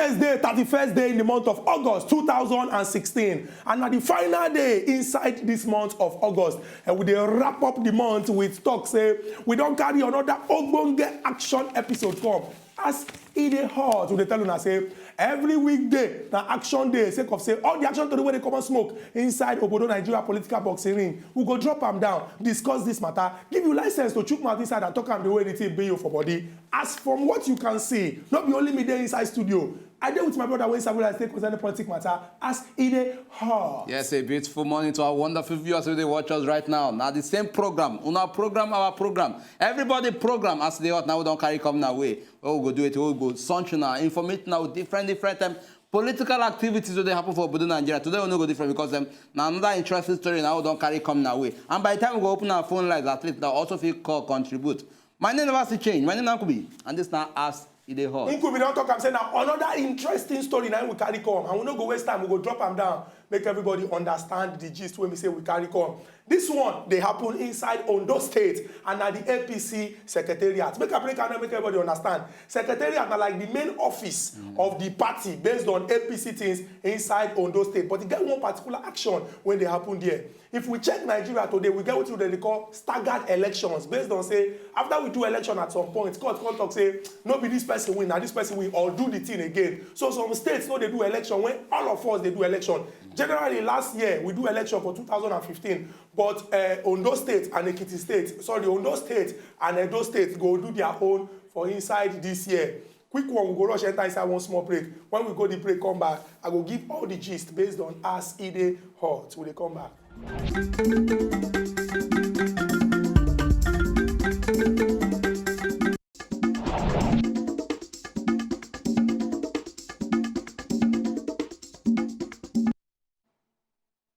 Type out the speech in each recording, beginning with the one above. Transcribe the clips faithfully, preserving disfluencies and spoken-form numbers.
Thursday, thirty-first day in the month of August two thousand sixteen, and na the final day inside this month of August. And we dey wrap up the month with talk say we don carry another ogbonge action episode come. As e dey hot, we dey tell una say every weekday na action day, sake of say all the action tori wey dey comot smoke inside obodo Nigeria political boxing ring, we go drop am down, discuss this matter, give you license to chook mouth inside and talk am the way the thing be you for body. As from what you can see, no be only me dey inside studio. I dey with my brother wey sabi like take concerning politics matter as e dey hot. Yes, a beautiful morning to our wonderful viewers who dey watch us right now. Now the same program, una program, our program. Everybody program as they hot now we don carry come na way. Wey we go do it, wey we go sunshine now, informate now, different, different um, political activities wey dey happen for obodo Nigeria. Today we no go different because um, na another interesting story now we don carry come na way. And by the time we go open our phone lines, at least na also fit call contribute. My name never still change. My name na Nkubi, and this na as e dey hot. Nkubi don talk am say na another interesting story na im we carry come, and we no go waste time, we go drop am down, make everybody understand the gist wey be say we carry come. This one dey happen inside Ondo State, and na the A P C secretariat. Make I break am down, make everybody understand. Secretariat na like the main office of the party based on A P C things inside Ondo State, but e get one particular action wey dey happen there. If we check Nigeria today, we get wetin dem dey call staggered elections. Based on say after we do election at some point, court come talk say no be this person win, na this person win, or do the thing again. So some states no dey do election when all of us dey do election. Generally, last year we do election for two thousand and fifteen, but uh, Ondo State and Ekiti State, sorry, Ondo State and Edo State go do their own for inside this year. Quick one, we go rush enter inside one small break. When we go the break, come back, I go give all the gist based on as e dey hot. We dey come back.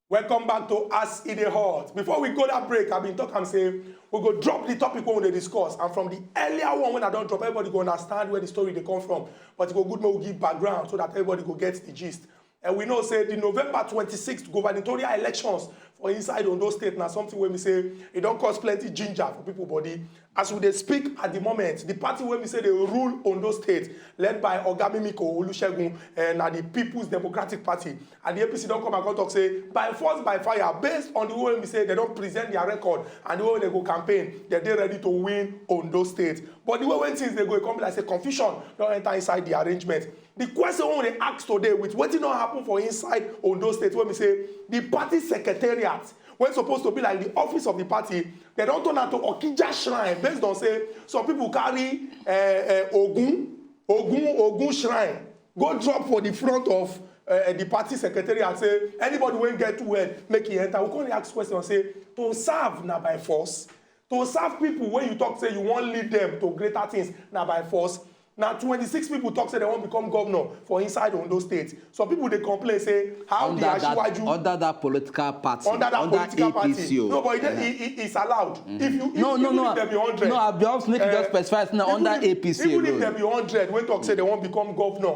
Welcome back to As E Dey Hot. Before we go that break, I been talk am say we go drop the topic wey we dey discuss, and from the earlier one wey I don drop, everybody go understand where the story dey come from. But e go good make we give background so that everybody go get the gist. And we know say the November twenty-sixth gubernatorial elections for inside Ondo State na something wey be say e don cause plenty ginger for people body. As we dey speak at the moment, the party wey be say dey rule Ondo State, led by Oga Mimiko Olusegun, eh, na the People's Democratic Party, and the A P C don come and come talk say by force, by fire, based on the way wey be say dem don present their record and the way wey dem go campaign, dem dey ready to win Ondo State. But the way wey things dey go, e come be like say confusion don enter inside the arrangement. The question wey we dey ask today with wetin don happen for inside Ondo State, wey be say the party secretariat, wey suppose to be like the office of the party, dem don turn am to Okija shrine, based on say some people carry uh, uh, Ogun, Ogun, Ogun shrine, go drop for the front of uh, the party secretariat, say anybody wey get well, make e enter. We come dey ask question say, to serve na by force? To serve people wey you talk say you wan lead them to greater things na by force? Na twenty-six people talk say dem wan become governor for inside Ondo State. Some people dey complain say how the Asiwaju, under that political party, under that political party. No, but e dey, e, e, it's allowed. If you, if, no, no, even no, if dem be hundred, no, I be also make you just specify say na under A P C alone. Even if dem be hundred wey talk say dem wan become governor,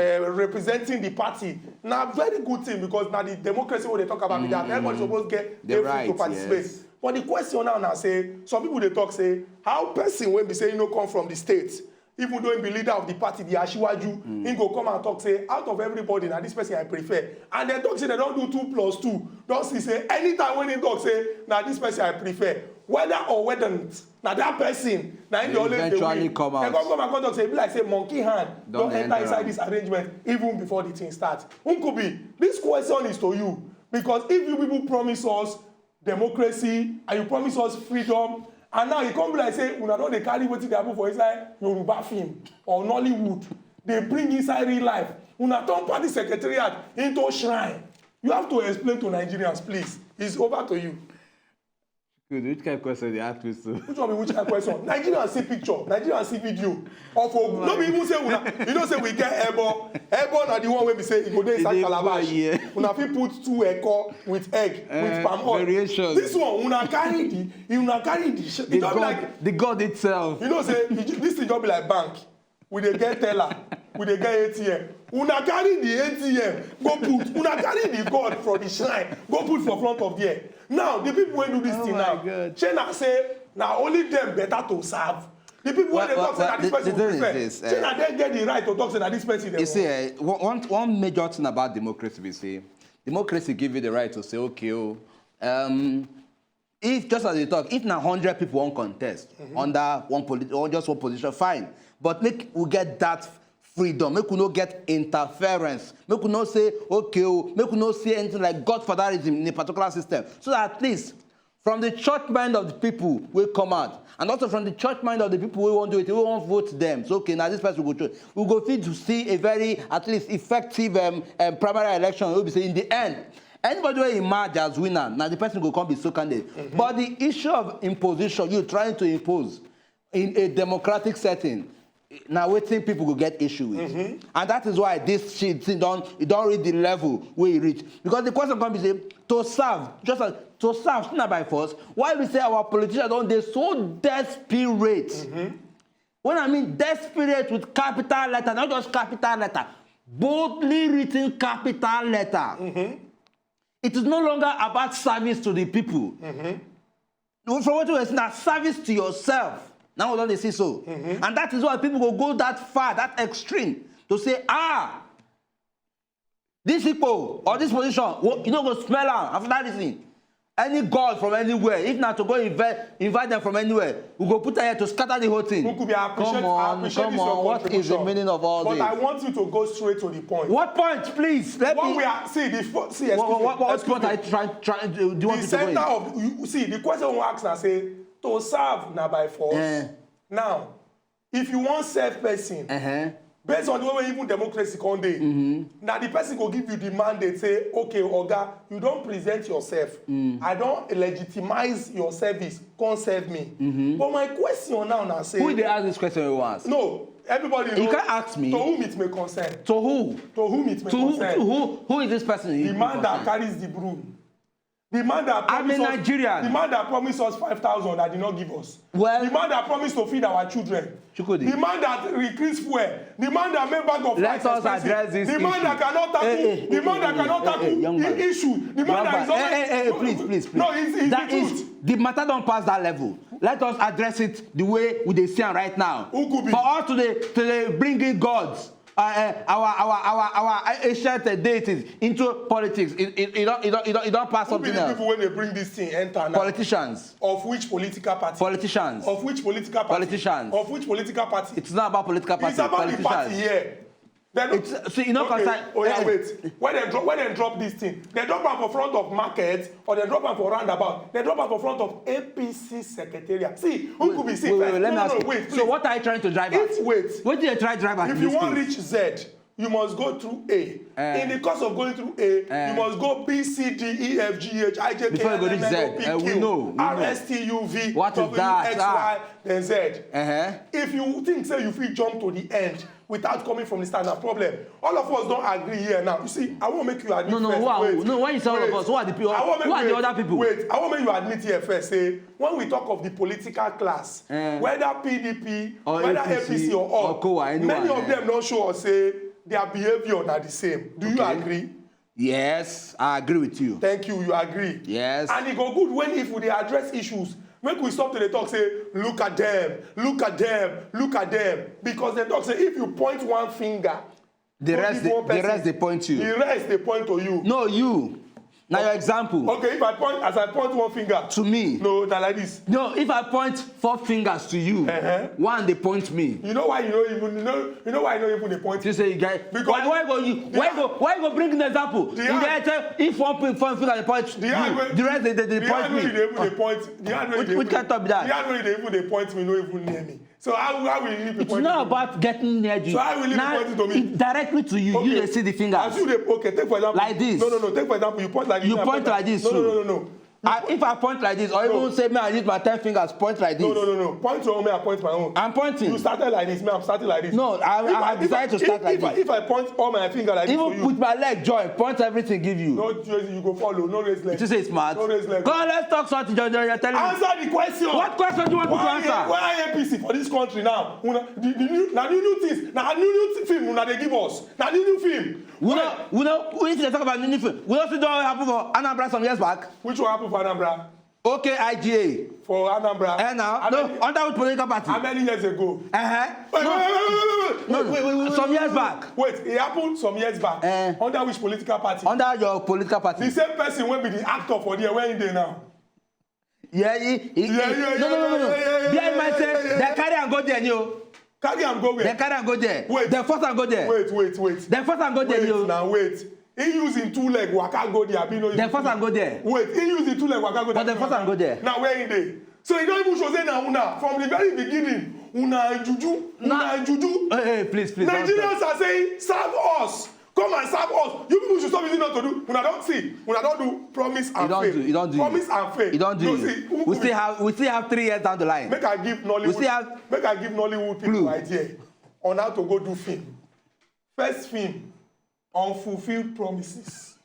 uh, representing the party, na very good thing, because na the democracy wey dey talk about be that. Everybody suppose get the right to participate. But the question now na say some people dey talk say how person wey be say e no come from the state, even though he be leader of the party, the Asiwaju, he go come and talk say out of everybody na this person I prefer. And dem talk say dem don do two plus two, don see say anytime wey he talk say na this person I prefer, whether or whether not, na that person na him dey always dey win. Dem come come and come talk say e be like say monkey hand don enter inside this arrangement even before the thing start. Nkubi, this question is to you, because if you people promise us democracy and you promise us freedom, and now e come be like say una don dey carry wetin dey happen for inside Yoruba film or Nollywood dey bring inside real life, una turn party secretariat into shrine. You have to explain to Nigerians, please. It's over to you. Good, which kind of question dey ask me so? Which one be which kind of question? Nigerians see picture, Nigerians see video of Ogun. No be even say una, you know say we get ebo. Ebo na the one wey be say e go dey inside calabash. Una fit put two eko with egg, with palm oil. Variation. This one, una carry the, una carry the, e just be like the God itself. You know say this thing just be like bank. We dey get teller, we dey get A T M. Una carry the A T M go put, una carry the God from the shrine go put for front of there. Now the people wey do this thing now, shey na say na only them better to serve? The people wey dey talk say na this person go prefer, say na dem get the right to talk say na this person dey. You see, eh, one one major thing about democracy be say democracy give you the right to say, okay, oh, um, if, just as you talk, if na hundred people wan contest mm -hmm. under one polit or just one position, fine. But make we get that freedom, make we no get interference, make we no say, okay, oh, make we no say anything like godfatherism in a particular system, so that at least from the church mind of the people wey come out, and also from the church mind of the people wey wan do it, wey wan vote them. So, okay, na this person we go choose. We go fit to see a very, at least, effective um, um, primary election wey be say in the end, anybody wey emerge as winner, na the person go come be so candidate. Mm -hmm. But the issue of imposition, you trying to impose in a democratic setting, na wetin people go get issue with. Mm -hmm. And that is why this shit thing don, e don reach the level wey e reach. Because the question come be say, to serve, just as to serve, na by force. Why we say our politicians don dey so desperate? Mm -hmm. When I mean desperate with capital letter, not just capital letter, boldly written capital letter. Mm -hmm. It is no longer about service to the people. Mm -hmm. From what you say, na service to yourself. Now we don dey see so. Mm -hmm. And that is why people go go that far, that extreme, to say, ah, this people or this position, you no go smell am after that reason. Any god from anywhere, if na to go invite invite them from anywhere, we go put am here to scatter the whole thing. Who could be appreciate, come on, appreciate come on. What is the meaning of all but this? But I want you to go straight to the point. What point, please? Let what me. We are see the see. What, what, what point are you trying? Try, do you the want center to go in? Of you see the question we ask na say to serve na by force. Eh. Now, if you wan serve person, uh -huh. Based on the way even democracy come dey, mm -hmm. Na the person go give you the mandate say, okay, oga, you don present yourself, mm. I don legitimize your service, come serve me. Mm -hmm. But my question now na say, who dey ask this question you wan ask? No, everybody. You can't ask me. To whom it may concern. To who? To whom it may to concern. Who, to who? Who is this person? The man that carries the broom. The man that promised I'm a Nigerian. Us, the man that promised us five thousand that did not give us. Well, the man that promised to feed our children. Chukwudi. The man that increased fuel. The man that made bag of rice expensive. Let us address this issue. The man that cannot tackle. Hey, hey, the man that cannot tackle the issue. The man that is always. Hey, hey, hey, please, please, please. No, it's, it's that the truth. The matter don pass that level. Let us address it the way we dey see am right now. Who could be? For us to dey to dey bring in gods. Uh, uh, our our our our ancient uh, deities into politics. It it it don it don it don it don pass something else. Who be the people wey dey bring this thing enter now? Politicians. Of which political party? Politicians. Of which political party? Politicians. Of which political party? It's not about political party. It's about the party here. It's, see, you know, okay. Concern. Oh yeah, wait. When dem drop when dem drop this thing, dem drop am for front of market. Or dem drop am for roundabout, dem drop am for front of A P C secretariat. See, who could be see first? Wait, wait, wait, let me ask you. Wait, please. So what are you trying to drive at? If wait, what do you try drive at? If you wan reach Z, you must go through A. Eh. In the course of going through A, eh, you must go B, C, D, E, F, G, H, I, J, K, L, M, N, O, P, Q, R, S, T, U, V, W, X, Y, then Z. If you think say you fit jump to the end, without coming from the start, na problem. All of us don agree here now. You see, I wan make you admit. No, no, first. Who are wait, no? When you say all of us, who are the people? Who are the other people? Wait, I wan make you admit here first. Say when we talk of the political class, eh, whether P D P, or whether A P C, A P C or all, or COWA, anyone, many of them don show us say their behaviour na the same. Do you agree? Yes, I agree with you. Thank you, you agree. Yes. And e go good when if we dey address issues, make we stop to dey talk say, look at them, look at them, look at them. Because dem talk say if you point one finger, the rest, the rest dey point you. The rest dey point to you. No, you. Na your example. Okay, if I point, as I point one finger to me. No, na like this. No, if I point four fingers to you, uh-huh, one dey point me. You know why you no even you know you know why you no even dey point? You say you get because why, why go you why go why go bring an example? You get tell if one pe- one finger dey point the you, the rest dey dey dey point me. The hand wey you dey even dey point the hand wey you dey even dey point me no even near me. So how how will you be pointing? It's not about getting near you. So how will you be pointing to me? Now, it directly to you. Okay. You dey see the fingers. As you dey okay, take for example. Like this. No, no, no. Take for example, you point like this. You point like this. No, no, no, no, no. I, if I point like this, or even say me I use my ten fingers point like this. No, no, no, no. Point your own, me I point my own. I'm pointing. You started like this, me I'm starting like this. No, I, I have decided to start like this. If I point all my finger like this for you. Even with my leg join, point everything give you. No, you go follow. No raise leg. You say it's smart. No raise leg. Come on, let's talk something, John. John, you're telling me. Answer the question. What question do you want me to answer? Why A P C for this country now? Una the the new na new new things na new new film una dey give us na new new film. We no we no we need to talk about new new film. We no see don happen for Anambra some years back. Which one happen for Anambra? O K I G A. For Anambra. Eh, now, How no, many- under which political party? How many years ago? Uh-huh. Wait, No, wait, wait, wait, wait, wait, no, wait, no, wait, wait, wait, some wait, years wait. Back. Wait, it happened some years back. Eh. Under which political party? Under your political party. The same person wey be the actor for there, where he dey now? Yeah, he, he, Yeah, yeah, no, no, no, no, no. yeah, yeah, yeah, Bear in mind, yeah, say yeah, yeah, they carry and go there, yo. Carry am go They where? Carry and go there. Wait. They force and go there. Wait, wait, wait. They force and go there, Wait yo. Now wait. He use him two leg waka go there. Abi no use They him force two and go there. Wait, he use him two leg waka go there. But they force and go there. Now where he dey? So he don even show say na una from the very beginning. Una juju, una juju. Hey, hey, please, please. Don't Nigerians are saying serve us. Come and serve us. You people should stop using us to do. Una don see. Una don do promise and You don't fail. Do. You don't do. Promise and fail. You don't do. No, It. See, who We could still have. We still have three years down the line. Make I give Nollywood. We still have Make I give Nollywood people Clue. Idea on how to go do film. First film, unfulfilled promises.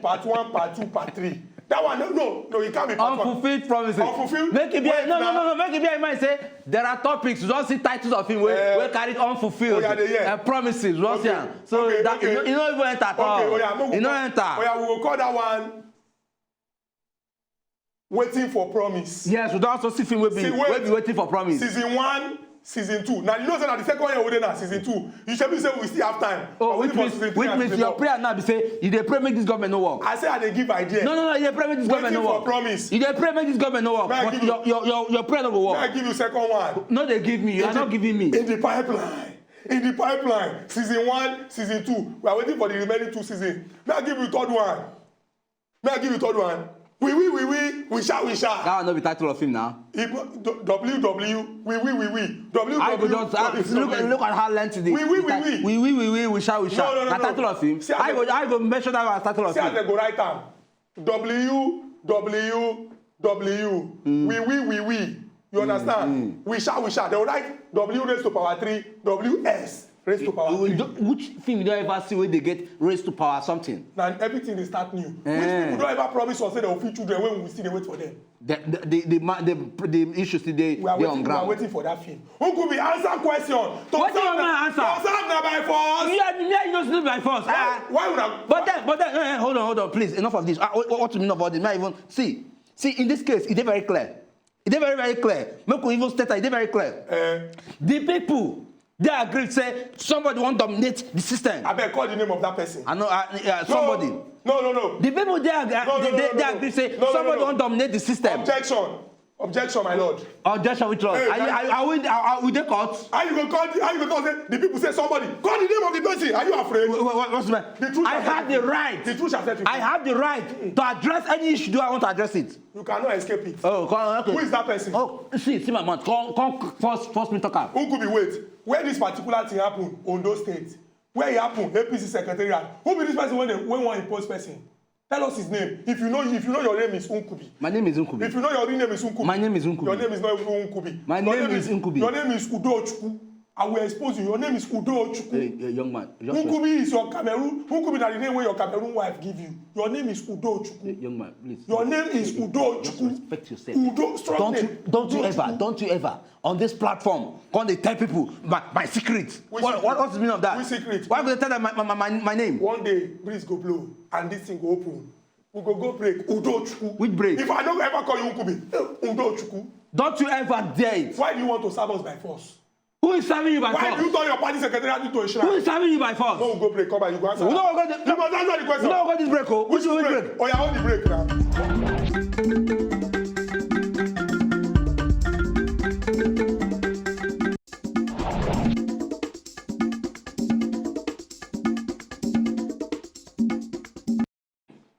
Part one, part two, part three. That one, no, no, no, it can't be part one. Unfulfilled promises. Unfulfilled? Make it be Wait no, no, now. No, no. Make it be in mind say there are topics you don't see titles of film where Eh. where carried unfulfilled. Oh, yeah, they, yeah. Uh, promises. You don't see Okay, am. So okay, that okay. You, know, you know even enter at all. Okay, oh yeah, no, You know enter. Oh yeah, we will call that one. Waiting for promise. Yes, we don also see film wey be See, wait. Wey be waiting for promise. Season one, season two. Now you know say na the second year we dey now, season two. You should be say we still have time. Oh, We're which waiting for means season three which and means season your four. Prayer now be say you dey pray make this government no work. I say I dey give idea. No, no, no, you dey pray make this Waiting government no for work. Promise. You dey pray make this government no work. May I But give your, you- your your your prayer no go May I work. Give you second one. No, they give me. You are not giving me. In the pipeline. In the pipeline. Season one, season two. We are waiting for the remaining two seasons. May I give you third one? May I give you third one? We we we we we shall we shall. That one no be title of film now. Igbo- d- W W we we we we W W. I go just ah, look, look at how lengthy the We, we, we, the- we. We we we we we shall we shall. No, no, no, Na no. Title of film. See, I I go I go mention that as title of See as film. Dem go write am. W W W. We we we we. You understand? We shall we shall. Dem go write W raised to power three, W S raised to power We three. do- Which film you don ever see wey dey get raised to power something? Na everything dey start new. Eh. Which people don ever promise us say dem go feed children when we still dey wait for them? The the the, the, ma- the, the issue still dey We are dey waiting. On We are ground. Waiting for that film. Who could be answer question? To Wetin serve you na- wan answer? To serve na by force. Yeah, yeah, you know, by force. Why, Ah. why una? But then, but then, eh, eh, hold on, hold on, please. Enough of this. Ah, what, what mean of all this? May I even see? See, in this case, e dey very clear. E dey very very clear. Make we even state that e dey very clear. Eh, The people dey agree say somebody wan dominate the system. Abeg call the name of that person. I know uh, uh, somebody. No, no, no, no. The people dey agree. No, no, They, no, they, no, they no. agree say No, no, somebody no. Wan dominate the system. Objection. Objection, my lord. Objection, which lord? Hey, Are you that- are, are we are, are we dey court? How you go call? The, how you go call? Say the people say somebody. Call the name of the person. Are you afraid? What, what, what's the The truth I shall have set you the free. Right. The truth shall set you free. I have the right to address any issue do I want to address it. You cannot escape it. Oh, come, okay. Who is that person? Oh, see, see my mouth. Come, come, force, force me talk am. Who could be wait? Where this particular thing happen? Ondo State. Where it happen? A P C secretariat. Who be this person when they when wan impose person? Tell us his name. If you know, if you know your name is Nkubi. My name is Nkubi. If you know your real name is Nkubi. My name is Nkubi. Your name is not even Nkubi. My Your name is Nkubi. Your name is Udochukwu. I will expose you. Your name is Udochukwu. Hey, hey, young man. Just Nkubi is your Cameroon. Nkubi na the name wey your Cameroon wife give you. Your name is Udochukwu. Hey, young man, please. Your name is Just Udochukwu. respect yourself. Udo, strong Don't name. you, don't you ever, Udochukwu. Don't you ever on this platform come dey tell people my, my secret. Which What, secret? What, what's the meaning of that? Which secret? Why go dey tell them my, my, my, my name? One day, breeze go blow and this thing go open. We go go break. Udochukwu. Which break? If I don't ever call you Nkubi, eh, Udochukwu. Don't you ever dare it. Why do you want to serve us by force? Who is serving you by Why force? Do you turn your party secretariat into a Who shrine? Is serving you by force? No, we go break. Come back, you go answer. We Now. No go the, You must answer the question. We No go this break, oh. Which, which break? Oh, yeah, hold the break now.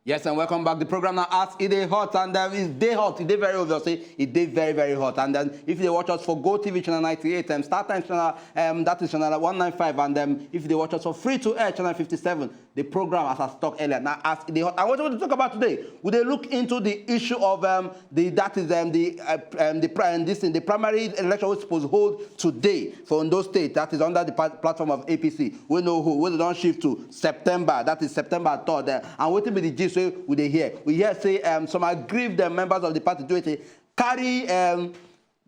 Yes, and welcome back. The program now as it is hot, and um, it's day hot. It is very obvious. Say it is very, very hot. And then if you watch us for Go T V channel ninety-eight, um, Star Times channel, um, that is channel one ninety-five, and um, if you watch us for free to air channel fifty-seven, the program as I talked earlier. Now as it is hot, and what we want to talk about today, we dey look into the issue of um, the that is um, the uh, um, the pri- um, this thing, the primary election was supposed to hold today for Ondo State. That is under the pa- platform of A P C. We know who. We don't shift to September. That is September third. Uh, and wetin be the gist wey we dey hear? We hear say um, some aggrieved uh, members of the party do it. Carry um,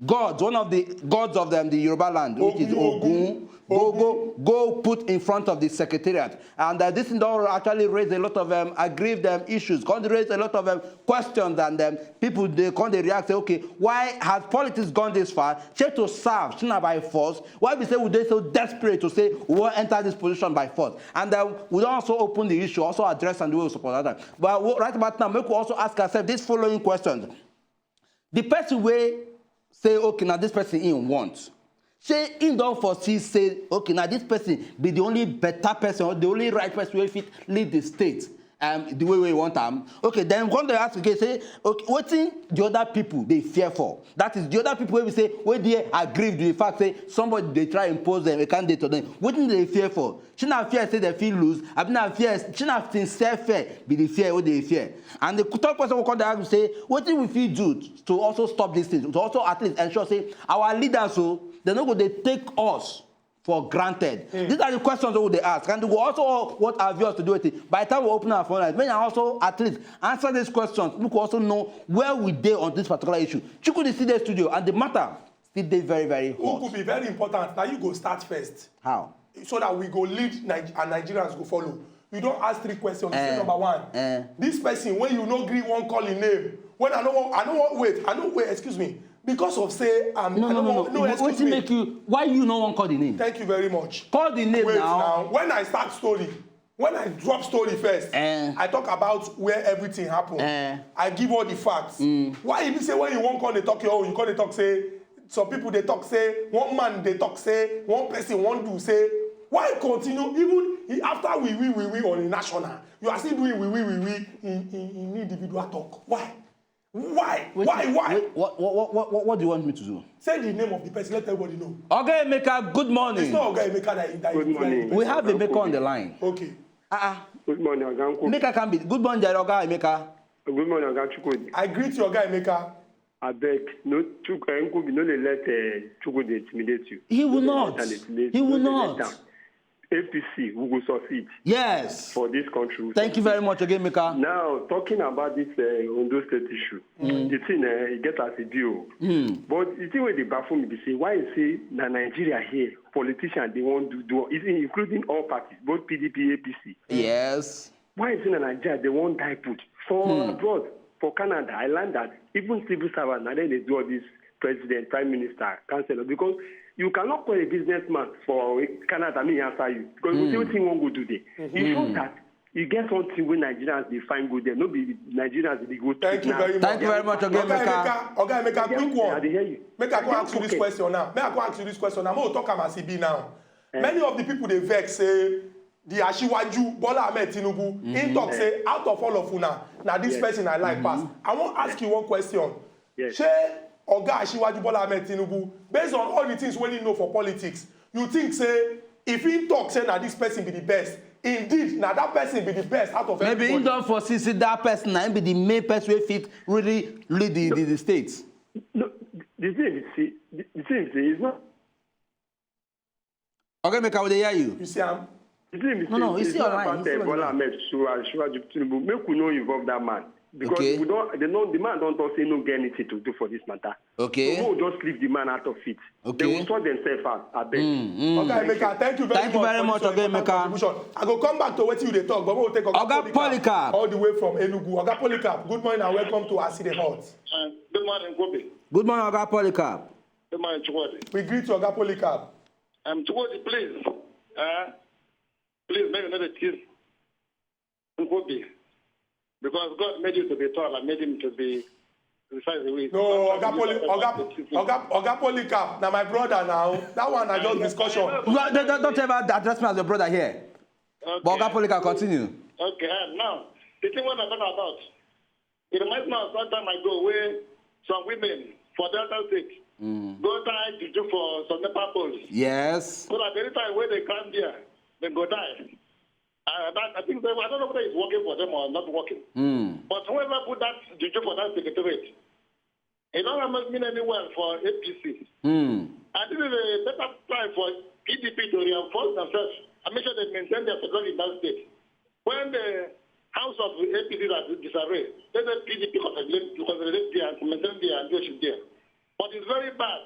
gods, one of the gods of them, the Yoruba land, which is Ogun, Ogun, go, go, go put in front of the secretariat. And uh, this thing don actually raise a lot of um, aggrieved um, issues, come raise a lot of um, questions, and um, people dey come dey react say, okay, why has politics gone this far? Shey to serve, shey na by force? Why be say we dey so desperate to say we wan enter this position by force? And uh, we don also open the issue, also address am the way we suppose address am. But uh, right about now, make we also ask ourselves these following questions. The person wey say, okay, na this person im want, shey im don foresee say, okay, na this person be the only better person or the only right person wey fit lead the state um, the way wey e want am? Okay, then come dey ask again say, okay, wetin the other people dey fear for? That is the other people wey be say, wey dey aggrieved with the fact say somebody dey try impose um, a candidate on them. Wetin dem dey fear for? Shey na fear say dem fit lose? Abi na fear, shey na sincere fear be the fear wey dem dey fear? And the third question wey come dey ask be say, wetin we fit do to also stop this thing, to also at least ensure say our leaders, so dem no go dey take us for granted? These are the questions wey we dey ask, and we go also want our viewers to do wetin? By the time we open our phone lines, make dem also at least answer these questions. Make we also know where we dey on this particular issue. Chukwudi still dey studio, and the matter still dey very, very hot. Who could be very important? Now you go start first. How? So that we go lead Niger-, and Nigerians go follow. You don ask three questions. You say, eh, number one, eh, this person wey you no gree wan call im name, when I no wan, I no wan, wait, I no, wait, excuse me, because of say I'm, no, I no, no, no, no, no, excuse me. Wetin make you, why you no wan call the name? Thank you very much. Call the name now. Wait now. When I start story, when I drop story first, eh, I talk about where everything happen. Eh. I give all the facts. Mm. Why e be say when you wan come dey talk your own, you come dey talk say, some people dey talk say, one man dey talk say, one person wan do say, why continue even e, after we, we, we, we on a national, you are still doing we, we, we, we in, in, in individual talk? Why? Why? Why? Why? Wait, what, what, what, what, what do you want me to do? Say the name of the person, let everybody know. Oga Emeka, good morning. It's not Oga Emeka that, that. Good morning. We have Emeka on the line. Okay. Ah, ah. Good morning, Oga Nkobi. Emeka can be. Good morning, Oga Emeka. Good morning, Oga Chukwudi. I greet you, Oga Emeka. Abeg, no, Chuk-, eh, Nkobi, no dey let, eh, Chukwudi intimidate you. He will not. No dey let am intimidate you. He will not. No dey let am. A P C, we go succeed. Yes. For this country. Thank you very much, Oga Emeka. Now, talking about this, eh, Ondo State issue, mm, the thing, eh, e get as e be o. Mm. But the thing wey dey baffle me be say, why you say na Nigeria here, politicians dey wan do, do, even including all parties, both P D P, A P C. Yes. Why is it in Nigeria they won't die put? For, hmm, abroad, for Canada, I learned that even civil servants, now then they do all this president, prime minister, councillor, because you cannot call a businessman for Canada, me answer you. Because we, hmm, see what thing won't go do there. Mm-hmm. It shows that you get something when Nigerians they find good there. No be Nigerians they go. Thank you very much. Thank you very much, Oga Emeka. Oga Emeka, quick one. I dey hear you. Make I go ask you this question now. Make I go ask you this question now. Make we talk am as e be now. Eh. Many of the people they vex say the Asiwaju Bola Ahmed Tinubu, mm-hmm, he talk say, out of all of una, na this, yes, person I like, mm-hmm, pass. I wan ask you one question. Yes. Shey Oga Asiwaju Bola Ahmed Tinubu, based on all the things wey he know for politics, you think say if he talk say na this person be the best, indeed na that person be the best out of everybody? Maybe he don foresee say that person na him be the main person wey fit really lead the, the, the state. No, the thing is, see, the, the thing is, it's not. Oga Emeka, we dey hear you. You see am? The thing is, no, no, it's not about, uh, Bola Ahmed Tinubu, Tinubu. Make we no involve that man. Because, okay, we don't, they know, the man don't talk say no get anything to do for this matter. Okay. So we just leave the man out of it. Okay. They will sort themselves out, I beg. Mm, mm. Oga Emeka, thank you very much. Thank you very much, Oga Emeka. I go come back to what you dey talk, but we'll take Oga Polycarp all the way from Enugu. Oga Polycarp, good morning and welcome to As E Dey Hot. Uh, good morning, Nkobi. Good morning, Oga Polycarp. Good morning, Chukwudi. We greet you, Oga Polycarp. Um, Chukwudi, please, uh, please, make another tease Nkobi. Because God made you to be tall and made him to be precise way. No, Oga Poly-, Oga, Oga, Oga Polycarp, now my brother now. That one I just discussion. No, don't, don't, don't ever address me as your brother here. Okay. But Oga Polycarp, continue. Okay, uh, now, the thing what I'm talking about, it reminds me of some time ago where some women for Delta State, mm, go tie juju for some NEPA poles. Yes. So that anytime where they come there, they go die. Uh, that, I think they, I don't know whether it's working for them or not working. Mm. But whoever put that juju for that secretariat, it don't make mean any well for A P C. Mm. And this is a better time for P D P to reinforce themselves and make sure they maintain their security in that state. When the house of A P C that disarray, let the P D P consolidate, consolidate there and maintain there and do it there. But It's very bad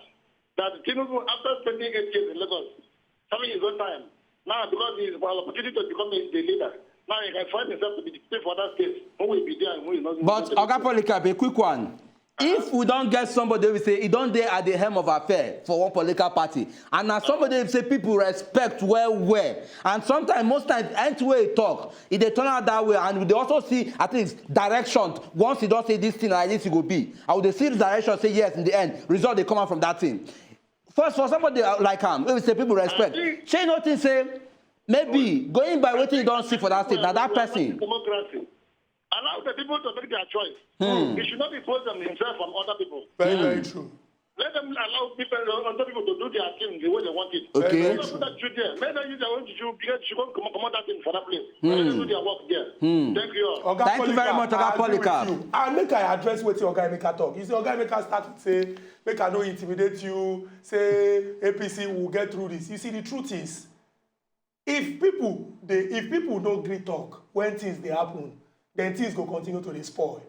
that Tinubu, after spending eight years in Lagos, having his own time, now because he's an opportunity to become a, the leader, now he can find himself to be dictated for that state. Who will be there and who is not? But Oga Polycarp, a quick one. If we don't get somebody, we say he don't dey at the helm of affair for one political party, and now somebody we say people respect well well, and sometimes most times any way he talk, e dey turn out that way, and we dey also see at least direction. Once he don't say this thing like this, it go be. I would see the direction, say yes, in the end, result they come out from that thing. First, for somebody uh, like him, we say people respect. Shey nothing say maybe going by wetin you don't see for that state, now that person. Democracy. Allow the people to make their choice. Hmm. He should not impose them himself on other people. Very, hmm. Very true. Let them allow people, other people to do their thing the way they want it. Okay. Let them put that truth there. Let them use their own juju because she go come, come out that thing for that place. Hmm. Let them do their work there. Hmm. Thank you all. Oga Thank you very Polycarp, much, Oga I agree with Polycarp. You. And make I address wetin Oga Emeka talk. You see, Oga Emeka start to say, make I no intimidate you, say A P C will get through this. You see, the truth is, if people dey, if people no gree talk when things dey happen, then things go continue to dey spoil.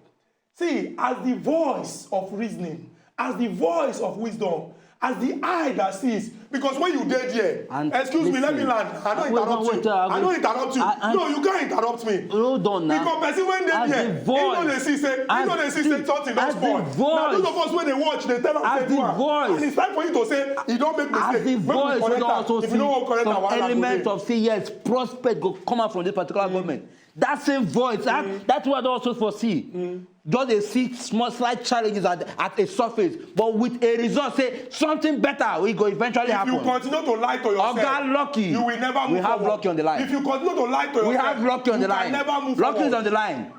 See, as the voice of reasoning, as the voice of wisdom, as the eye that sees, because when you dey there, and excuse me, let me land. I don't interrupt you. I don't interrupt you. No, you can't interrupt me. Hold on now. Because person when dey there, he no dey see say, he no dey see say something don spoil. Now those of us when they watch, they tell us say, and it's time for you to say, you don't make mistake. Make we correct am. If you no wan correct am, wahala go dey. Element of say yes, prospect go come out from this particular government. That same voice, that, that's what I also foresee. Just dey see small, slight challenges at, at a surface, but with a result, say something better will go eventually happen. If you continue to lie to yourself, Oga Lucky, you will never move forward. We have Lucky on the line. If you continue to lie to yourself, we have Lucky on the line. You can never move forward. Lucky is on the line.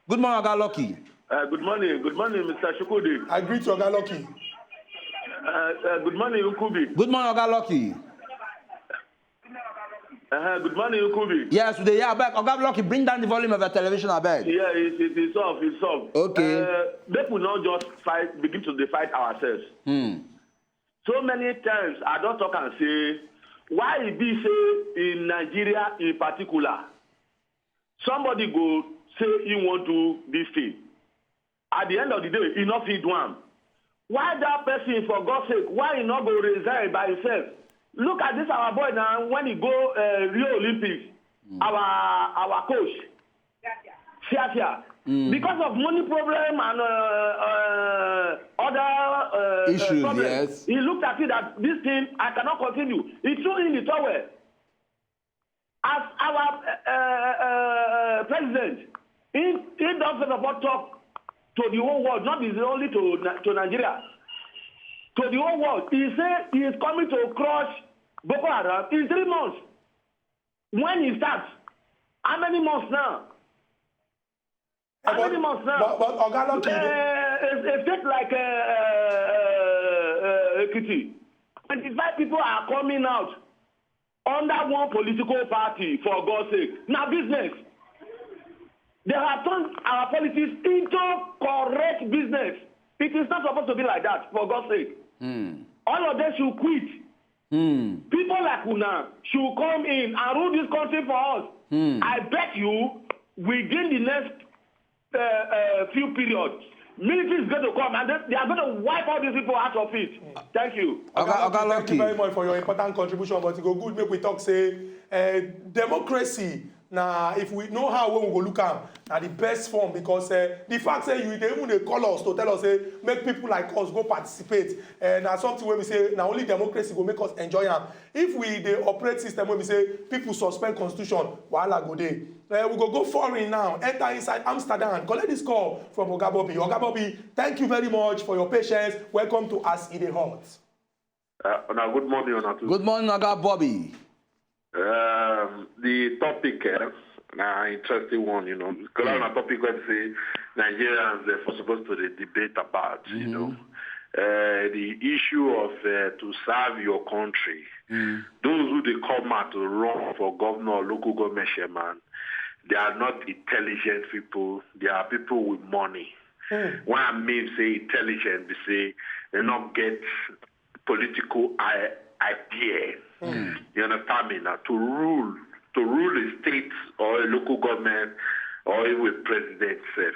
Good morning, Oga Lucky. Uh, good morning. Good morning, Mister Chukwudi. I greet you, Oga Lucky. Uh, uh, good morning, Ukubi. Good morning, Oga Lucky. Uh, good morning, Ukubi. Yes, we dey hear. Abeg, Oga Lucky, bring down the volume of your television, abeg. Yeah, it, it, it's off, it's off. Okay. Uh, make we not just fight, begin to dey fight ourselves. Hmm. So many times I don talk and say, why e be say in Nigeria in particular, somebody go say he wan do this thing. At the end of the day, he no fit do am. Why that person, for God's sake, why he no go resign by himself? Look at this our boy now, when he go uh, Rio Olympics, our our coach, Fiafia. Because of money problem and uh, uh, other uh, issues, uh, problems, yes. He looked at it that this thing, I cannot continue. He threw in the towel. As our uh, uh, uh, president, he, he don first of all talk to the whole world, not be only to, to Nigeria, to the whole world. He say he is coming to crush Boko Haram in three months. When he starts, how many months now? How many months now? But, but Oga Lucky, uh, a, a state like uh, uh, uh, Ekiti, twenty-five people are coming out under one political party, for God's sake. Now business. They have turned our politics into correct business. It is not supposed to be like that, for God's sake. Mm. All of them should quit. Mm. People like una should come in and rule this country for us. Mm. I bet you within the next uh, uh, few periods, military is going to come and they, they are going to wipe all these people out of it. Thank you. Oga, Oga Lucky, thank you very much for your important contribution, but it go good make we talk say uh, democracy. Now, if we know how we go look am, now the best form because uh, the fact say you they even they call us to tell us say make people like us go participate. Uh, now something where we say now only democracy go make us enjoy am. If we the operate system where we say people suspend constitution, wahala go dey. Uh, we go go foreign now, enter inside Amsterdam, collect this call from Oga Bobby. Oga Bobby, thank you very much for your patience. Welcome to As E Dey Hot. Uh, una good morning, una too. Good morning, Oga Bobby. Um, the topic, uh, na interesting one, you know. Because na topic wey be say Nigerians they for supposed to dey debate about, you know. Uh, the issue of uh, to serve your country. Those who they come out to run for governor or local government chairman, they are not intelligent people. They are people with money. What I mean say intelligent, be say they not get political i- idea. You understand me now? To rule, to rule a state or a local government, or even a president sef.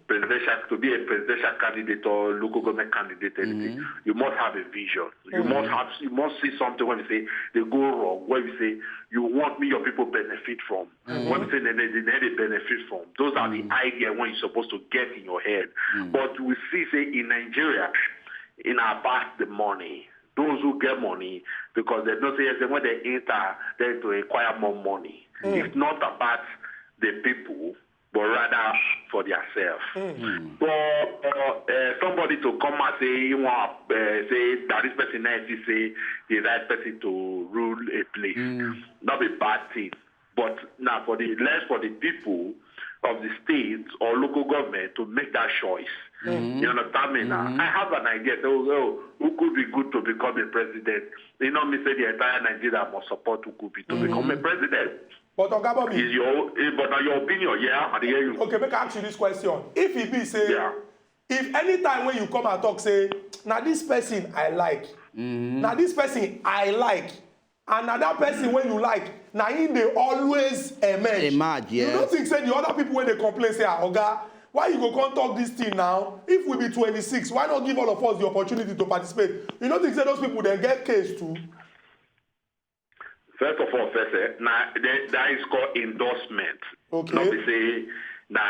Presidential, to be a presidential candidate or local government candidate, anything, you must have a vision. You must have, you must see something when you say they go wrong, when you say you want me, your people benefit from. When you say they, they, they, they benefit from. Those are the idea when you're supposed to get in your head. But we see say in Nigeria, in about the money, those who get money, because they don't say yes, when they enter, they to acquire more money. It's not about the people, but rather for themselves. But uh, uh, somebody to come and say you want uh, say that this person now is say the right person to rule a place. Not a bad thing. But now for the less for the people of the state or local government to make that choice. You understand me now? I have an idea. So, oh, who could be good to become a president? You know, me say the entire Nigeria must support who could be to become a president. But Oga Bobby, Is your eh, but now your opinion, yeah, I dey hear you. Okay, make I ask you this question. If e be say, Yeah. if anytime when you come and talk, say, "Na this person I like, na this person I like," and na that person when you like, na him dey always emerge. Emerge, You don't yes. Think say the other people when they complain say, "Ah, Oga, why you go come talk this thing now? If we be twenty-six, why not give all of us the opportunity to participate?" You don't think say those people then get case too? First of all, first, eh, na that, that is called endorsement. Okay. Not be say na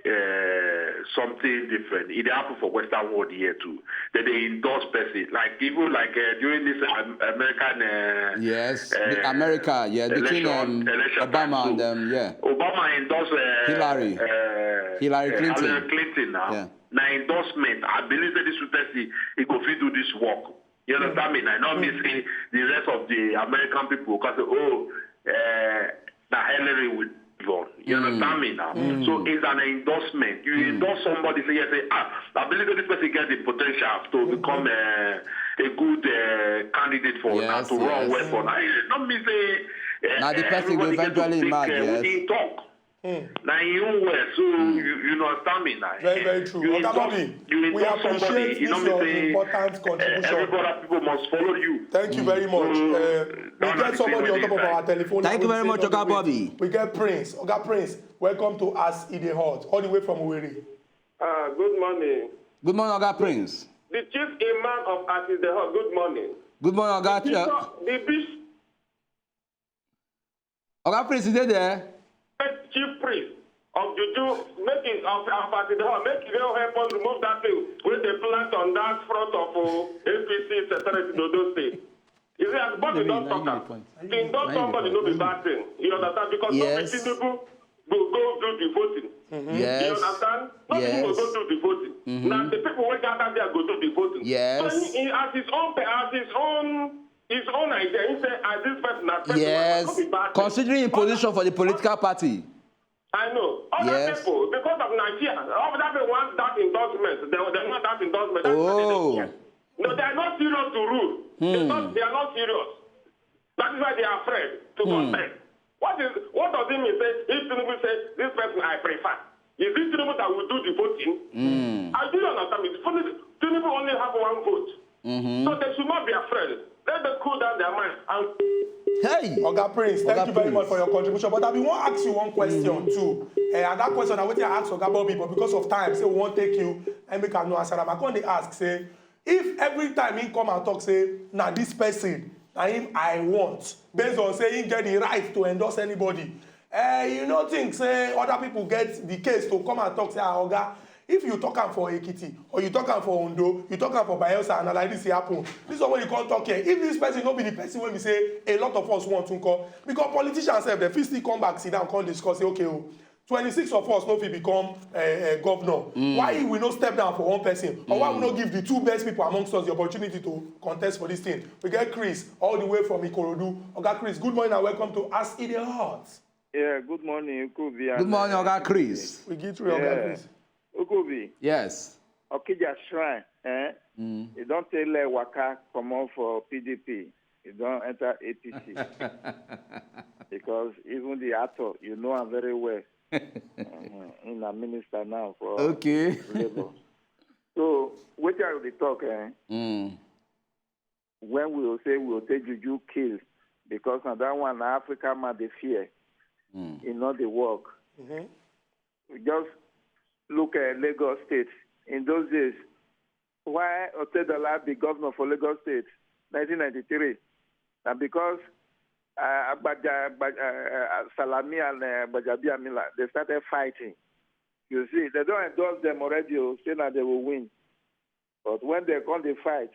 uh, something different. It happen for Western world here too. That they endorse person, like even like uh, during this um, American. Uh, Yes, uh, America, yeah, between election, um, election Obama time and too. um, yeah. Obama endorse uh, Hillary. Uh, Hillary uh, Clinton. Hillary Clinton now. Yeah. Now endorsement. I believe that this person he go fit do this work. You understand me? I know me say the rest of the American people because oh, uh, that Hillary will on. You understand me now? So it's an endorsement. You endorse somebody, say yes, say ah, I believe that this person get the potential to become a, a good uh, candidate for now Yes, to run yes. well for now. Not me say uh, Now the person will everybody get to eventually think, emerge, uh, yes. Wetin he talk. Now you well, so you you know understand me now. Very, very true. You Oga endorse, Bobby, you we endorse appreciate somebody. You this know me your say important uh, contribution. Everybody people must follow you. Thank you very much. Uh, we Don't get have somebody to on say top of what our telephone Thank you line. Very much, Say Oga no, wait. Bobby. We get Prince. Oga Prince, welcome to As E Dey Hot, all the way from Owerri. Uh, good morning. Good morning, Oga Prince. The chief imam of As E Dey Hot, good morning. Good morning, Oga. Bishop, Uh, the bishop, Oga Prince, is there there? chief priest of Juju, make it of, of As E Dey Hot, make it help us remove that thing wey dey plant on that front of uh, A P C secretariat in Odo State. You see, as Bobby don talk am, to endorse somebody no be bad thing. You understand? Because no be Yes. Tinubu go go do the voting. You Yes. Understand? No be him go Yes. Go do the voting. Na the people wey gather there go do the voting. Yes. So he, he as his own pe- as his own his own idea, he say as this person na person Yes. no be bad thing. Considering his position for the political party. I know. Other Yes. People, because of Nigeria, other people want that endorsement. They, they want that endorsement. That's what they Oh. Don't care. No, they are not serious to rule. They, not, they are not serious. That is why they are afraid to contest. What is what does it mean? Say if Tinubu say this person I prefer, is it Tinubu that will do the voting? I do understand. It. Tinubu only have one vote, so they should not be afraid. Let them cool down their mind and Hey. Oga Prince, thank Oga you very much Prince. For your contribution. But I bin wan ask you one question too. Eh, and that question na wetin I ask Oga Bobby, but because of time, say we wan take you and make I no answer am. I come dey ask say, if every time he come and talk say na this person na him I want, based on say he get the right to endorse anybody, eh, you no think say other people get the case to come and talk say, ah, Oga, if you talk am for Ekiti or you talk am for Ondo, you talk am for Bayelsa, and na like this e happen. This one wey you come talk here, if this person no be the person wey be say a lot of us want to call, because politicians sef dem fit still come back sit down come discuss say, okay o, twenty-six of us no fit become uh, uh, governor. Why we no step down for one person, or why we no give the two best people amongst us the opportunity to contest for this thing? We get Chris all the way from Ikorodu. Oga Chris, good morning and welcome to As E Dey Hot. Yeah, good morning, Ukubi. Good morning, Oga Chris. We give through Oga Yeah. Chris. Ukubi, Yes. Okija Shrine, eh? You don't tell like waka comot for P D P. You don't enter A P C. Because even the actor, you know him very well. Mhm. He's a minister now for Okay. Labour. So, wetin I dey talk, eh? Mm. When we will say we will take juju kill, because na that one na African man dey fear. E no dey work. Mm-hmm. We just look at Lagos State. In those days, why Otedola be governor for Lagos State, nineteen ninety-three? And because uh, Agbaja, Agbaja, uh, Salami and uh, Gbajabiamila, they started fighting. You see, they don't endorse them already, oh, say that they will win. But when they come, they fight.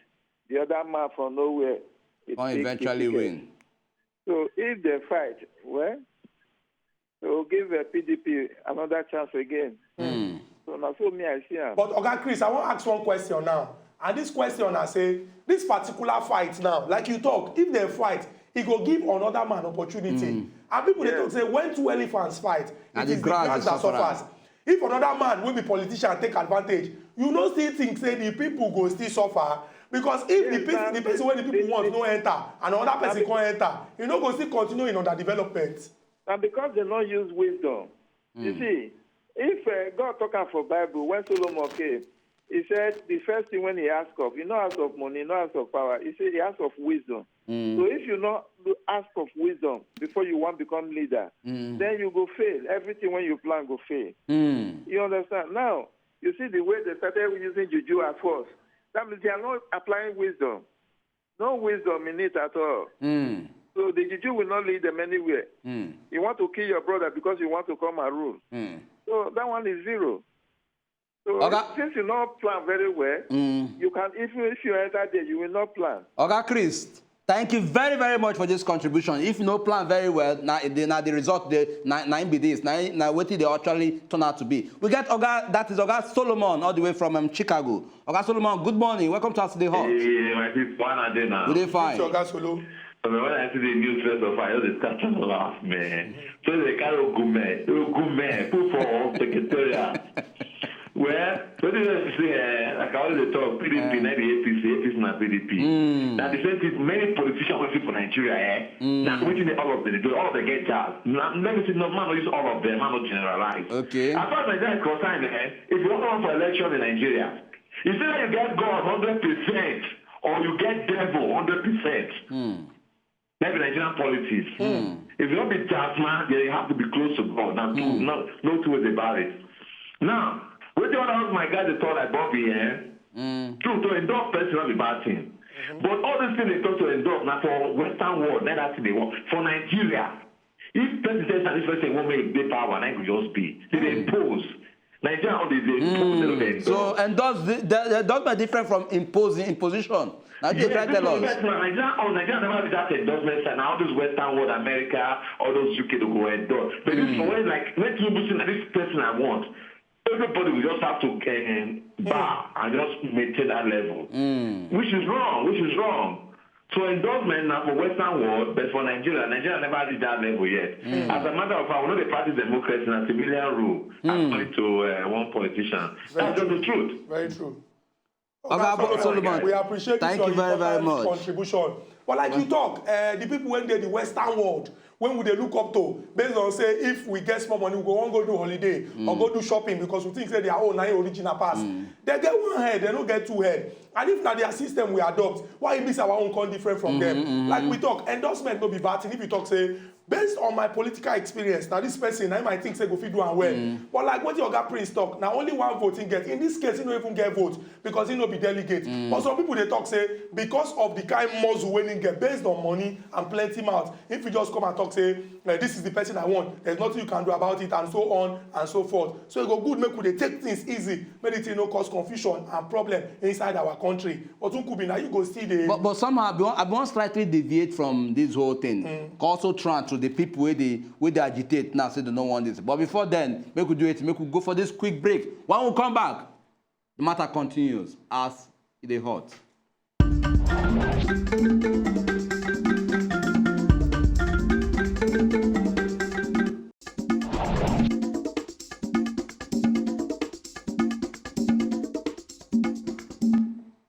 The other man from nowhere, it Come take the eventually ticket. Win. So if they fight, well, they will give uh, P D P another chance again. Mm. So now, so me, I see am. But Oga Chris, I wan ask one question now. And this question, I say, this particular fight now, like you talk, if they fight, e go give another man opportunity. And people dey Yes. talk say when two elephants fight, Na it the is the grass grass dey that suffer am. Suffers. If another man wey be politician take advantage, you no still think say the people go still suffer? Because if the Yes, person, na- the person wey the people the- want the- no enter and another person the- come enter, you no go still continue in underdevelopment. And because they not use wisdom. You see, if uh, God talk am for Bible, when Solomon came, he said the first thing when he asked of, he not ask of money, not ask of power. He said he asked of wisdom. So if you not do ask of wisdom before you want become leader, then you go fail. Everything when you plan go fail. Mm. You understand? Now, you see the way they started using juju at first. That means they are not applying wisdom. No wisdom in it at all. Mm. So the juju will not lead them anywhere. Mm. You want to kill your brother because you want to come and rule. Mm. So that one is zero. So Oga- since you not plan very well, Mm. you can, even if you enter there, you will not plan. Oga Chris, thank you very, very much for this contribution. If you no plan very well, na the, na the result dey, na, na im be this, na, na wetin dey actually turn out to be. We get Oga, that is Oga Solomon, all the way from um, Chicago. Oga Solomon, good morning. Welcome to Us Today Hot. Hey, my people, one day now. We dey fine. Oga Solo. So when I see the news first of all, I just dey start to laugh, man. So they carry Ogume, Ogume, put for secretariat. Well, what do you say? Eh, like I always dey talk, P D P, not the A P C, A P C na P D P. Now the same thing, many politicians we see for Nigeria, eh? Now wetin dey all of them dey do, all of them get jazz. Now, let me see, no man no use all of them, man no generalize. Okay. As far as Nigeria is concerned, eh, if you want to run for election in Nigeria, you say that you get God hundred percent or you get devil hundred percent. That be Nigerian politics. If you don't be jazz man, then you have to be close to God. Now, two, no, no two ways about it. Now, with the other house, my guy, they talk like Bobby, eh? True, to endorse person not be bad thing. But all these things they talk to endorse now for Western world, not that thing they want. For Nigeria, if person says that this person won't make big power, and I could just be. They dey impose. Nigeria, all they, they impose, they don't endorse. So endorse the, the, the endorsement different from imposing imposition. Now they Yes, try this tell one, us. yes, man, Nigeria, oh, Nigeria never be that endorsement sign. Now all those Western world, America, all those U K, they go endorse. But this one, like, let you listen to this person I want. Everybody will just have to um, bow and just maintain that level, which is wrong. Which is wrong. So endorsement now for Western world, but for Nigeria, Nigeria never reach that level yet. As a matter of fact, we know they practice democracy and civilian rule, according to uh, one politician. That's just the truth. Very true. Oga Solomon, We appreciate thank this you your very, very important much. Contribution. But like you talk, uh, the people when they the Western world, when would they look up to? Based on say if we get small money, we go one go do holiday or go do shopping because we think say their own na original pass. They get one head, they don't get two head. And if na their system we adopt, why is our own come different from them? Like we talk, endorsement no be bad thing. If you talk say, based on my political experience, now this person, I might think say go fit do am well. But like what your oga Prince talk, now only one vote he get. In this case, he no even get vote because he no be delegate. But some people they talk say because of the kind muscle when he get based on money and plenty mouth, if you just come and talk say, eh, this is the person I want, there's nothing you can do about it, and so on and so forth. So it go good make we dey take things easy, make the thing no cause confusion and problem inside our country. But Nkubi, now you go see the But, but somehow, I be wan, I be wan slightly deviate from this whole thing. Also trying to the people where they, where they agitate now, say they don't want this. But before then, make we do it, make we go for this quick break. When we come back, the matter continues as it dey hot.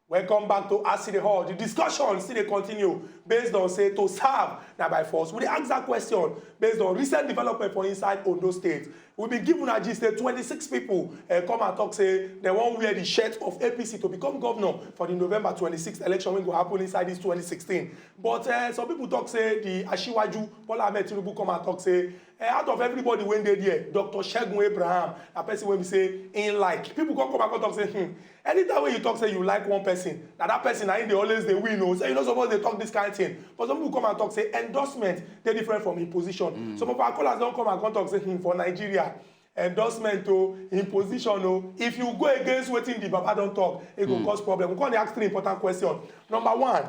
Welcome back to As E Dey Hot. The discussion still dey continue based on say to serve na by force. We dey ask that question based on recent development for inside Ondo State. We be given a gist say twenty-six people uh, come and talk say they wan wear the shirt of A P C to become governor for the November twenty-sixth election wey go happen inside this twenty sixteen. But uh, some people talk say the Asiwaju Bola Ahmed Tinubu come and talk say Eh, out of everybody wey dey there, Doctor Segun Abraham, na person wey be say im like. People come come and come talk say, hmm, anytime wey you talk say you like one person, na that person na im dey always dey win o. Say you no suppose dey talk this kind thing. But some people come and talk say endorsement dey different from imposition. Some of our callers don come and come talk say, hmm, for Nigeria, endorsement o, imposition o. If you go against wetin the baba don talk, e go cause problem. We come dey ask three important questions. Number one,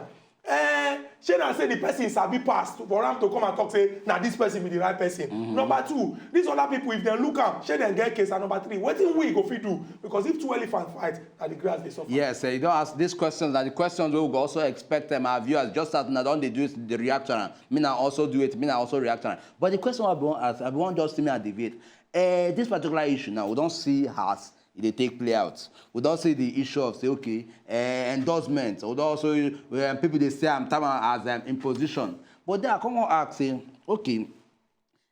eh, shey na say the person sabi pass for am to come and talk say na this person be the right person? Number two, these other people, if dem look am, shey dem get case? And number three, wetin we go fit do? Because if two elephants fight, na the grass dey suffer. Yes, eh, you don ask these questions, na the questions wey we go also expect, um, our viewers, just as una don dey do it, the reaction, me na also do it, me na also react am. But the question I be wan ask, I be wan just see me and debate. Eh, this particular issue now, we don see as e dey take play out. We don see the issue of say, okay, eh, endorsement. We don also, um, people dey say am, term am as, um, imposition. But then I come wan ask say, okay,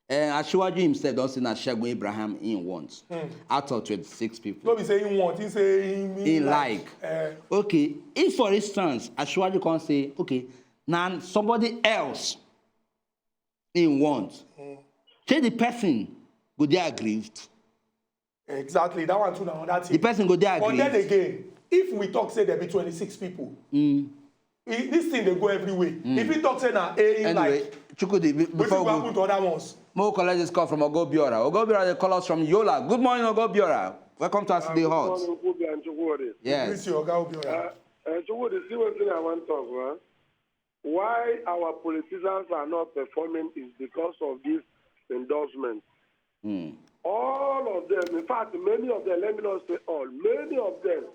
eh, Asiwaju himself don say na Segun Abraham im want out of twenty-six people. No be say im want, im say im, im Im like. like. Eh. Okay, if for instance, Asiwaju come say, okay, na somebody else im want, shey the person go dey aggrieved? Exactly, that one too na another thing. The person go dey But then aggrieved. Again, if we talk say there be twenty-six people, e, this thing dey go everywhere. If he talk say na A im Anyway, like, Chukwudi, be- wetin before go we happen to other ones? Make we collect this call from Ogo Biora. Ogo Biora dey call us from Yola. Good morning, Ogo Biora. Welcome to As E Dey Hot. Morning, Ogo Biora and Chukwudi. Yes. Greet you, Oga Obiora. Uh, uh, Chukwudi, see wetin I wan talk, huh? Why our politicians are not performing is because of this endorsement. Hmm. All of them, in fact, many of them, let me not say all, many of them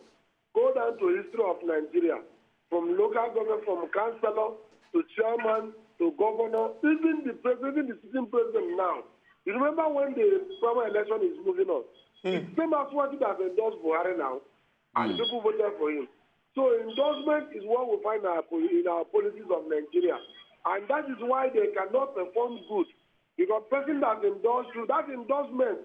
go down to history of Nigeria, from local government, from councillor to chairman to governor, even the president, even the sitting president now. You remember when the former election is moving on? It's same as what you have endorsed Buhari now, and people voted for him. So endorsement is what we find in our, poli- in our policies of Nigeria. And that is why they cannot perform good. Because person that endorsed you, that endorsement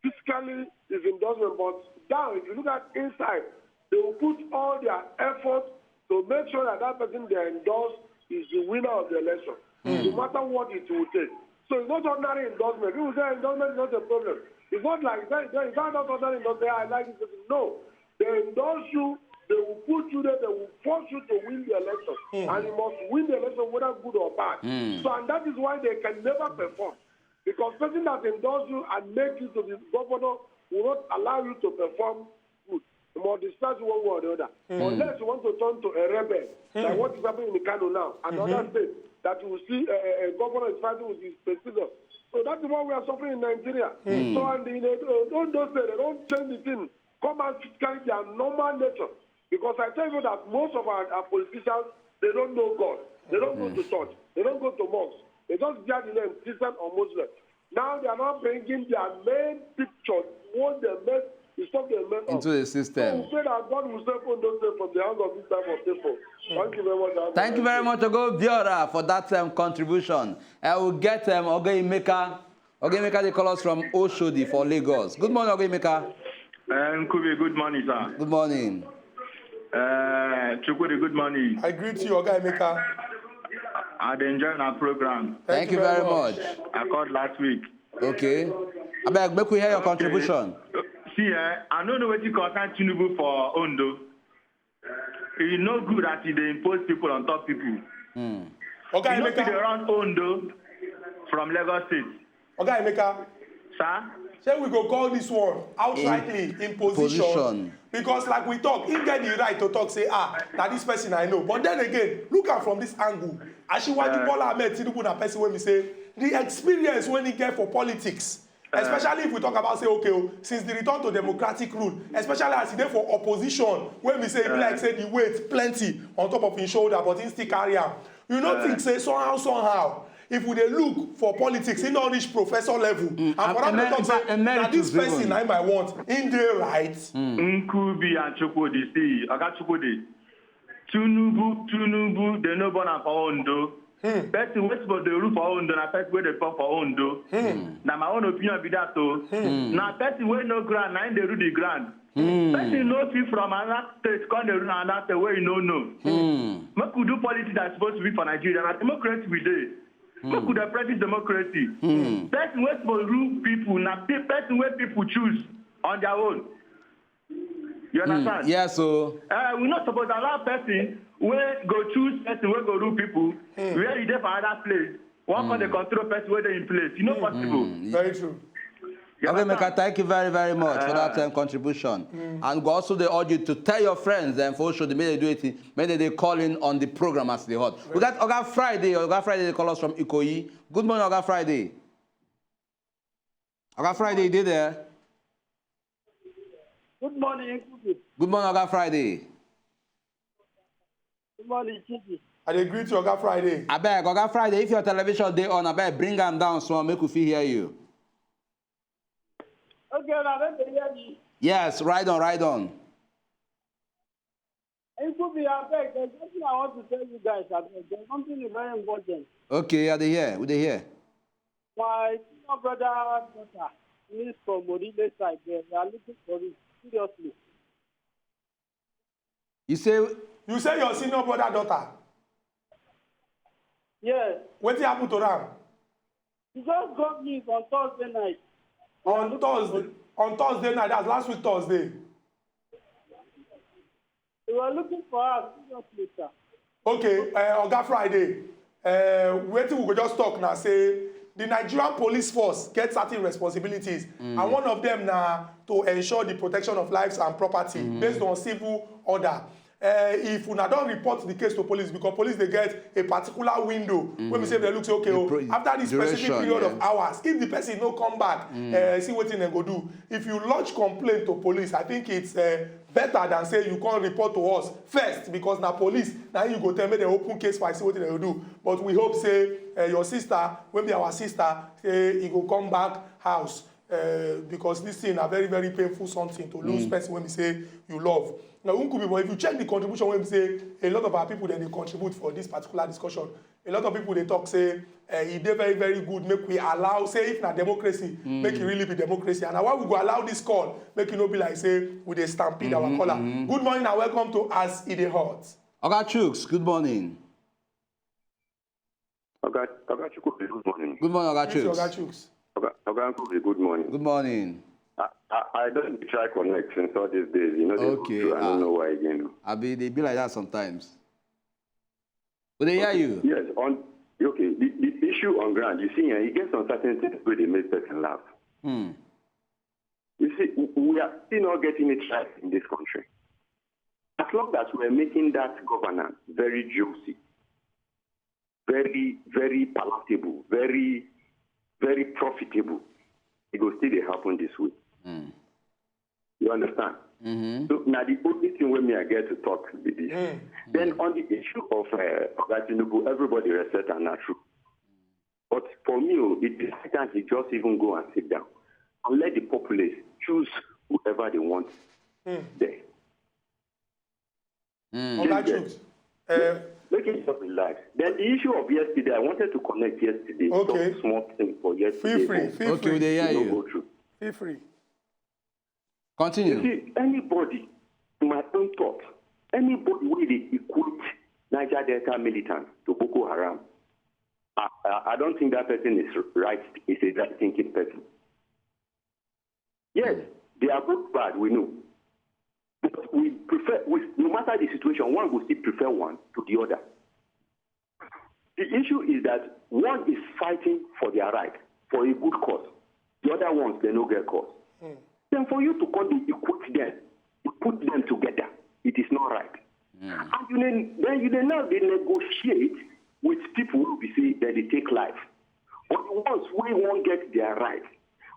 physically is endorsement. But now, if you look at inside, they will put all their effort to make sure that that person they endorse is the winner of the election, no matter what it will take. So it's not ordinary endorsement. People say endorsement is not a problem. It's not like that. It's not ordinary endorsement. I like this person. No. They endorse you, they will put you there, they will force you to win the election. And you must win the election, whether good or bad. So, and that is why they can never perform. Because person that endorse you and make you to be governor will not allow you to perform good. They must distract you one way or the other. Unless you want to turn to a rebel, like what is happening in Kano now, and other states, that you will see a, a, a governor is fighting with his predecessor. So that is what we are suffering in Nigeria. So, and in the, don't, don't say they don't change the thing. Come and carry their normal nature. Because I tell you that most of our, our politicians, they don't know God. They don't go to church. They don't go to mosque. They just bear the name Christian or Muslim. Now they are now bringing their main picture, what they make, is what they make Into up. The system. So we pray that God will save Ondo State from the hands of this type of people. Thank you very much. Have a Thank you nice very day. much, Ogo Biora, for that, um, contribution. I will get, um, Ogo Emeka. Ogo Emeka, they call us from Oshodi for Lagos. Good morning, Ogo Emeka. Uh, Nkubi, good morning, sir. Good morning. Uh, Chukwudi, good morning. I greet you, Oga Emeka. I dey enjoy our program. Thank Thank you you very very much. much. I called last week. Okay. Abeg, make we hear your Okay. contribution. See, eh, I don't know what you concern Tinubu for Ondo. E no good that e dey impose people on top people. Hmm. Oga E no fit dey Emeka, run Ondo from Lagos State. Oga Emeka, Sir? say we go call this one outrightly imposition. Imposition. Because like we talk, he get the right to talk, say, ah, na this person I know. But then again, look am from this angle. Asiwaju Uh, Bola Ahmed Tinubu na person wey be say the experience wey he get for politics, Uh, especially if we talk about say, okay, oh, since the return to democratic rule, especially as he dey for opposition, wey be say e be Uh, like say the weight plenty on top of him shoulder, but he still carry am. You no Uh, think say somehow, somehow, if we dey look for politics, he no reach professor level. Mm, And for am- that to emer- talk in fact, say, na emeritus this person even. na him I want, him dey right. Nkubi and Chukwudi, see, Oga Chukwudi, Tinubu, Tinubu, they no born am for Ondo. Hmm. Person wey suppose dey rule for Ondo, na person wey dey come for Ondo. Hmm. Na my own opinion be that o. Hmm. Na person wey no ground, na him dey rule the ground. Hmm. Person no fit from another state come dey rule another state wey you no know. Hmm. Make we do politics as suppose to be for Nigeria. Na democracy we dey. Make we dey practice democracy. Person wey suppose rule people na pe- person wey people choose on their own. You understand? Yes, so Uh, we not suppose allow person wey go choose person wey go rule people where you dey for other place. One come dey control person wey dey in place. You know possible. Very true. You Okay, understand? Meka, thank you very, very much for that um, contribution. And we also they urge you to tell your friends and for show the media do it, make they call in on the program as they hot. We got Oga Friday, Oga Friday they call us from Ikoyi. Good morning, Oga Friday. Oga Friday, you dey there? Good morning, Kuki. Good morning, Oga Friday. Good morning, Chibi. I dey greet you, Oga Friday. Abeg, Oga Friday, if your television dey on, abeg bring am down small, make we fit hear you. Okay, now let me hear me. Yes, ride on, ride on. Kuki, I beg, there's something I want to tell you guys. I beg. There's something very important. Okay, I dey hear, we dey hear. My senior brother daughter is from Orile side there. They are looking for it seriously. You say You say your senior brother daughter. Yes. Wetin happen to am? He just got me on Thursday night. On Thursday. On Thursday night, that's last week Thursday. They were looking for us seriously, sir. Okay, uh, Oga Friday. Uh, wetin we go just talk now say the Nigerian police force get certain responsibilities, and one of them na to ensure the protection of lives and property based on civil order. Uh, if una don report the case to police, because police dey get a particular window wey be say dem look say okay, oh, after this specific period of hours, if the person no come back, uh, see wetin dem go do. If you lodge complaint to police, I think it's uh, better than say you come report to us first, because na police na you go tell make dem open case file, see wetin dem go do. But we hope say uh, your sister, wey be our sister, say e go come back house. Uh, because this thing na very, very painful something to lose person wey be say you love. Now, Nkubi, but if you check the contribution wey be say a lot of our people dem dey contribute for this particular discussion, a lot of people dey talk say uh, e dey very, very good make we allow, say if na democracy, make e really be democracy, and na why we go allow this call make e no be like say we dey stampede our caller. Good morning and welcome to As E Dey Hot. Oga Chuks, good morning. Oga, Oga Chukwuka, good morning. Good morning, Oga Greet you, Oga Chuks. Chuks. Oga, Oga Chukwuka, good morning. Good morning. I, I, I don't try connect since all these days. You know, they Okay, go through. I don't ah. know why again. Abi they be like that sometimes. But they hear you. Yes, on okay, the, the issue on ground, you see, eh, you get some certain things where they make person laugh. Hmm. You see, w- we are still not getting it right in this country. As long as we're making that governance very juicy, very, very palatable, very, very profitable, it will still dey happen this way. Hmm. You understand? Mm-hmm. So now the only thing wey me I get to talk be this. Then on the issue of uh, Oga Tinubu, everybody respect and na true. But for me, oh, it is high time he just even go and sit down and let the populace choose whoever they want there. Mm. Oga Chuks. Uh, Make it just relax. Then the issue of yesterday, I wanted to connect yesterday. Okay. Some small thing for yesterday. Feel free, but feel Okay, we free, dey hear it no you. go through. Feel free. You Continue. see, anybody, my own thought, anybody wey dey equate Niger Delta militants to Boko Haram, I, I, I don't think that person is right, is a right thinking person. Yes, they are both bad, we know. But we prefer, we, no matter the situation, one will still prefer one to the other. The issue is that one is fighting for their right, for a good cause. The other ones, they no get cause. Then for you to come dey equate them, you put them together, it is not right. And you then, then you then now they negotiate with people who be say that they take life. But the ones who won't get their right,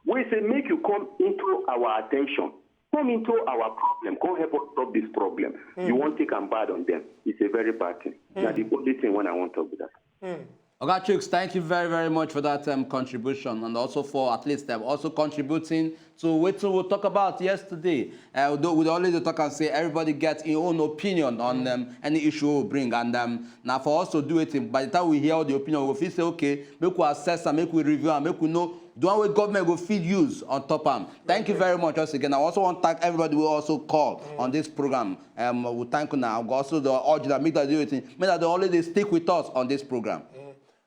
we say make you come into our attention, come into our problem, come help us solve this problem. You won't take and bad on them. It's a very bad thing. Now the only thing when I want to talk be that. Oga Chuks, thank you very, very much for that um, contribution and also for at least um, also contributing to what we talk about yesterday. Uh, we, do, we always talk and say everybody gets his own opinion on um, any issue we bring. And um, now for us to do it, by the time we hear all the opinion, we feel say, okay, make we assess and make we review and make we know the one way government go fit use on top am. Thank you very much once again. I also want to thank everybody who also call on this program. Um, we thank you now. We also the urge that make that do it. Make that they always dey stick with us on this program.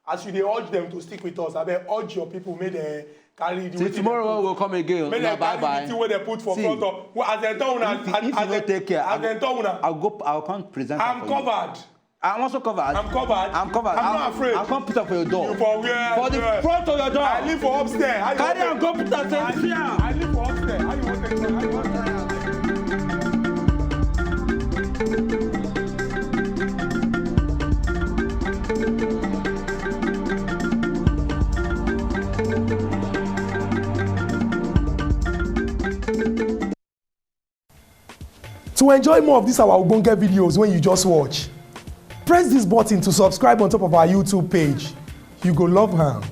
As you dey urge them to stick with us, abeg urge your people make dem carry the Till tomorrow when we come again, make una dem bye carry bye. The thing wey dem put for See, front of. Well, as dem talk una, if, as, if as you no dem- take care, as dem talk una. I'll go. I'll come present am I'm for you. Covered. I'm also covered. I'm covered. I'm covered. I'm not I'll, afraid. I'll come put am for your door. You for where? For the Where? Front of your door. I live for upstairs. How you Carry wan am go put am for here. I live for upstairs. How you wan take? How you wan try am? To enjoy more of this our ogbonge videos when you just watch, press this button to subscribe on top of our YouTube page. You go love am.